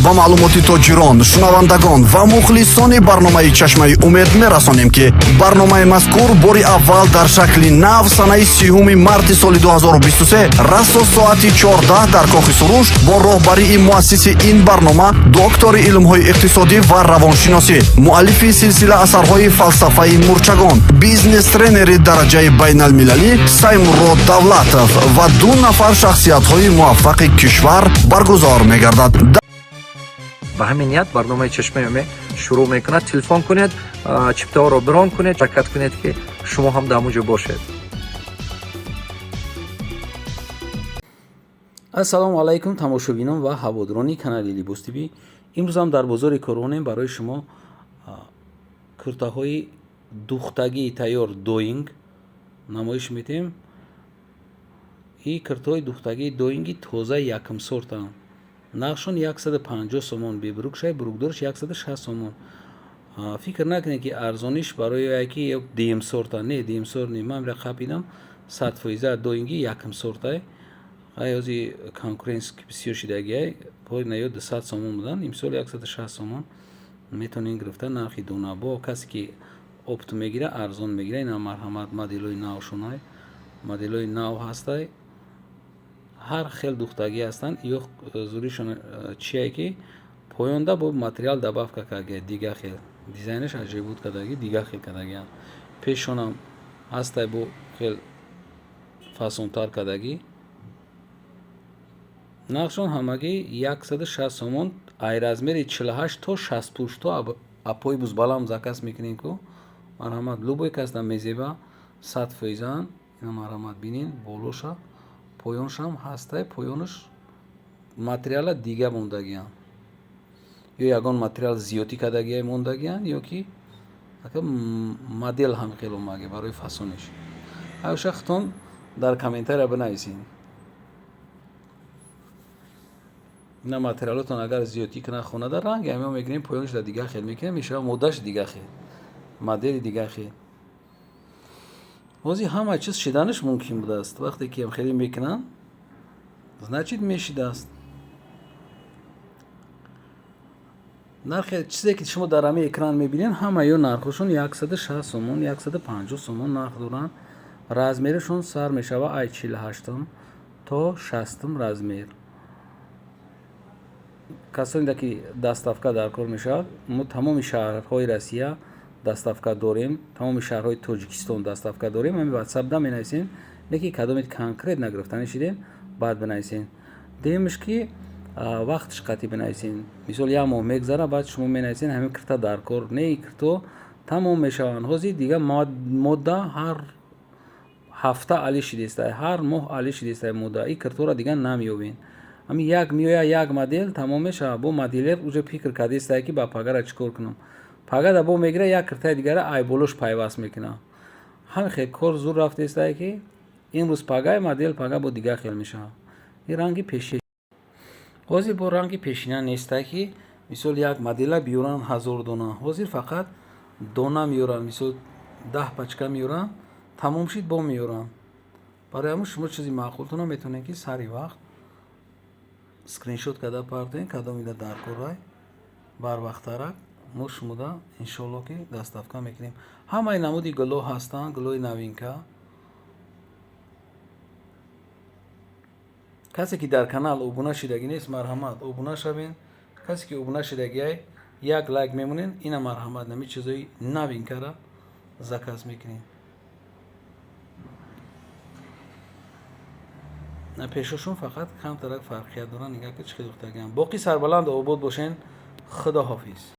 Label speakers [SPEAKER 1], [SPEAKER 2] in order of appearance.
[SPEAKER 1] Ба маълумоти тоҷирон, шунавандагон ва мухлисони барномаи «Чашмаи умед» мерасонем, ки барномаи мазкур бори аввал дар шакли нав санаи 30 марти соли 2023 расо соати 14 дар Кохи Суруш бо роҳбарии муассиси ин барнома, доктори илмҳои иқтисодӣ ва равоншиносӣ, муаллифи силсила асарҳои «Фалсафаи мурчагон», бизнес-тренери дараҷаи байналмилалӣ Саймурод Давлатов ва ду нафар шахсиятҳои муваффақи кишвар баргузор мегардад.
[SPEAKER 2] Ба ҳамин ният барномаи «Чашмаи умед» шурӯъ мекунад. Телефон кунед, чиптаҳоро бронь кунед, ҳаракат кунед, ки шумо ҳам дар ҳамон ҷо бошед.
[SPEAKER 3] Ассалому алайкум, тамошобинон ва ҳаводорони канали Либос ТВ. Имрӯзам дар бозори Корвонем. Барои шумо куртаҳои духтагии тайёр доинг намоиш медиҳем. И куртаҳои духтагии доинги тозаи якумсортанд. Нархшон 150 сомон, бебрукшай, брукдорш 160 сомон. Фикр накунед, ки арзониш барои яки дуюмсорта. Не, дуюмсорт не, ман қапидам, 100% доинги якумсортай. Ҳози конкуренс бисёр шидагиай, на ё 200 сомон будан, имсол 160 сомон метавонед гирифта, нархи дона. Бо касе ки опт мегира, арзон мегира. Ина, марҳамат, моделои навшонай, моделои нав ҳастай, ҳар хел духтагӣ ҳастанд. Ё зуришон чие, ки поёнда бо материал добавка карда, дига хел дизайнаш аҷоибут кардагӣ, дига хел кардагианд. Пешонам ҳастай, бо хел фасонтар кардагӣ. Нархшон ҳамагӣ 160 сомон. Ай размери 48 то 60 пушто апои бузбалам заказ мекунем ку. Марҳамат, любой касда мезеба, 100%-ан. Ина, марҳамат, бинен болоша, поёншам ҳастай. Поёнаш материала дига мондагианд, ё ягон материал зиёдӣ кардагия мондагианд, ё ки модел ҳам хел омаги барои фасониш. Ҳавша худтон дар комментария бинависед. Ина, материалотон агар зиёдтӣ кунад, хонада ранги ҳамиҳо мекунем, поёнаш дар дига хел мекунем, мешава моддаш дига хел, модели дига хел. Ҳозир ҳама чиз шиданаш мумкин будааст. Вақте ки хеле мекунанд, значит, мешидааст. Нархи чизе ки шумо дар ҳамин экран мебинед, ҳама ё нархҳошон 160 сомон, 150 сомон нарх доранд. Размерашон сар мешава ай 48-ум то 60-ум размер. Касоне ки доставка дар кор мешавад, мо тамоми шаҳрҳои Россия доставка дорем, тамоми шаҳрҳои Тоҷикистон доставка дорем. Ҳамин ватсапда менависем, не ки кадомед конкрет нагирифта нешидем, баъд бинависем. Дуюмаш, ки вақташ қатъӣ бинависем. Мисол, як моҳ мегзара, баъд шумо менависем, ҳамин кирта дар кор не, кирто тамом мешаванд. Ҳозир дига модда ҳар ҳафта али шидестай, ҳар моҳ али шидестай модда. И киртора дига намеёбем. Ҳамин як меояд, як модел тамом мешавад, бо моделер уже фикр кардестай, ки ба пагара чӣ кор кунам. Пагада бо мегира, як киртаи дигара айболош пайваст мекунад. Ҳамин хел кор зур рафтестай, ки имрӯз пагай модел, пага бо дигар хел мешавад. Ин ранги пеши ҳозир бо ранги пешина нестай, ки мисол як модела биёранд 1000 дона. Ҳозир фақат дона меёранд, мисол, 10 пачка меёранд, тамом шид, бо меёранд. Барои ҳамин шумо чизи маъқултона метавонед, ки сари вақт скриншот карда партоед, кадомида дар корай барвақттарак, мо шумода иншоалло ки доставка мекунем. Ҳамаи намуди гулҳо ҳастанд, гулҳои новинка. Касе ки дар канал обуна шидагӣ нест, марҳамат, обуна шавед. Касе ки обуна шидагиай, як лайк мемонед. Ина, марҳамат, нами чизои новинкара заказ мекунем. Пешошон фақат камтарак фарқият доранд. Нигаҳ ки чӣ хел духтагиам. Боқӣ сарбаланду обод бошен. Худо ҳофиз.